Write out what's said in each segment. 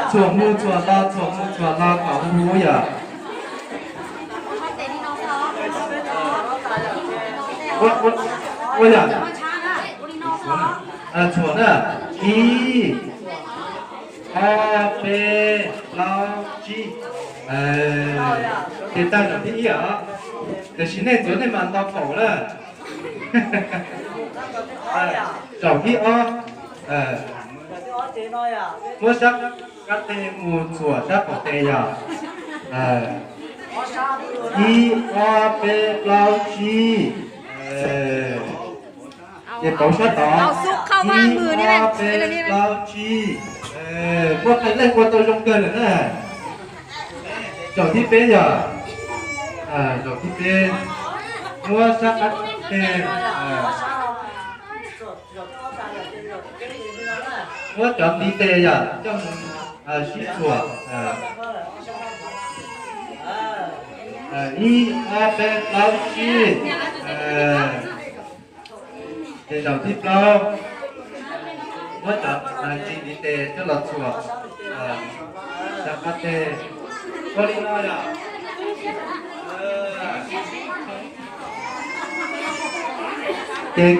Txhuam mus txhuam los, txhuam mus txhuam los kom huv yom. Ua yom, txhuam na, ib, ob, peb, plaub, tsib. Ces tag zaum thib ib os, tiam sis nej ntxuav nej mas nto kaum na. Zaum thib ob, muab sab qab teg mus txhuam sab qaum teg yom. Ib, ob, peb, plaub, tsib. Ces pauv sab tod, ib, ob, peb, plaub, tsib. Muab qee leej ua tau zoo kawg lawm na. Zaum thib peb yom, zaum thib peb, muab sab qab teg, muab cov ntiv tes yom coj mus sib txhuam. Ib, ob, peb, plaub, tsib. Ces zaum thib plaub, muab cov ntiv tes coj los txhuam sab qab teg. Ua li no yom. Ces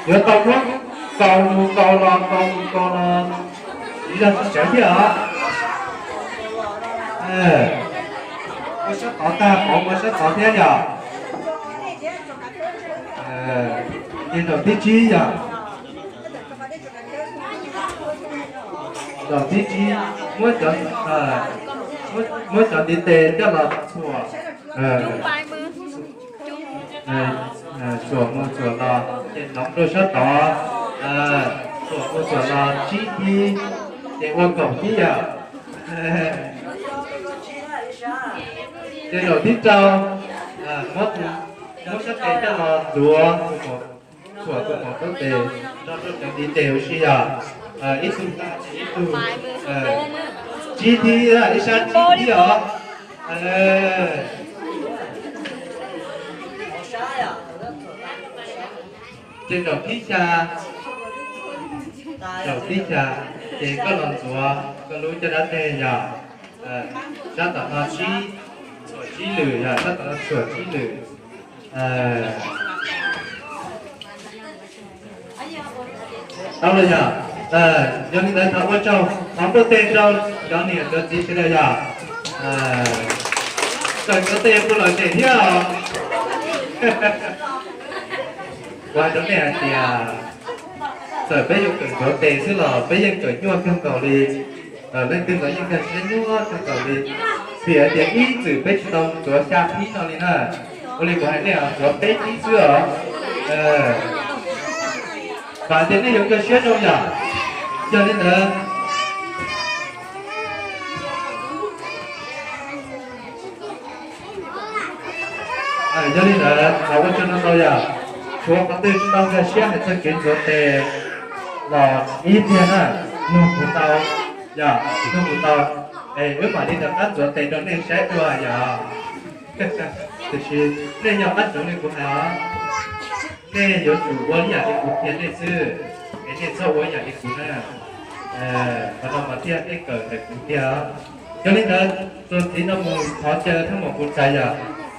yuav tau muab kaus mus kaus los, kaus mus kaus los, tsis yog tsis sawv thiab os. Ua sab tod tag pauv ua sab tod thiab yom. Ces zaum thib tsib yom. Zaum thib tsib, muab cov, muab cov ntiv tes coj los txhuam, txhuam mus txhuam los ces hloov rau sab tod, txhuam mus txhuam los tsib thib, ces ua kaum thib yom. Ces zaum thib rau, muab sab tes coj los ntxuav, txhuam tus maum taub tes, rau rau cov ntiv tes huv si yom. Ib tug, ib tug, tsib thib, ib sab tsib thib os. Ces zaum thib xya, zaum thib xya, ces koj los ntxuav koj lub caj dab teg yom. Sab tom no tsib, txhuam tsib lwm yom, sab tom no txhuam tsib lwm. Tau los yom. Yog li ntawd thov ua tsaug, thov npuaj teg rau cov niam cov txiv sawv daws yom. Txawm ntxuav tes puas lom zem thiab os. Kuv hais rau nej hais tias txawm peb yuav kawm ntxuav tes xwb los peb yeej kawm nyuaj kawg nkaus li. Leej twg los yeej kawg siab nyuaj kawg nkaus li. Vim hais tias ib txwm peb tsis tau ntxuav xya thib no li na. Ua li kuv hais nej ntxuav peb thib xwb os. Vam tias nej yuav nkag siab zoo yom. Yog li ntawd, yog li ntawd thov ua tsaug no tau yom. Tshuav qhov twg tsis tau nkag siab hais txog kev ntxuav tes los ib pliag na, nug kuv tau yom, nug kuv tau, es wb mam li rov qab ntxuav tes rau nej saib dua yom. Tiam sis nej nco qab ntsoov li kuv hais os, nej yuav tsum ua ib yam li kuv qhia nej xwb, es nej txhob ua ib yam li kuv na. Qhov no mas thiaj nej kawm ntawm kuv tiag. Yog li ntawd, txuas ntxiv no mus thov caw thab maum kuv txais yom,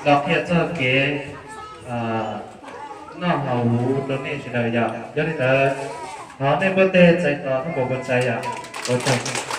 los qhia txog kev noj haus huv rau nej sawv daws yom. Yog li ntawd, thov nej npuaj teg txais tos thab maum kuv txais yom. Ua tsaug.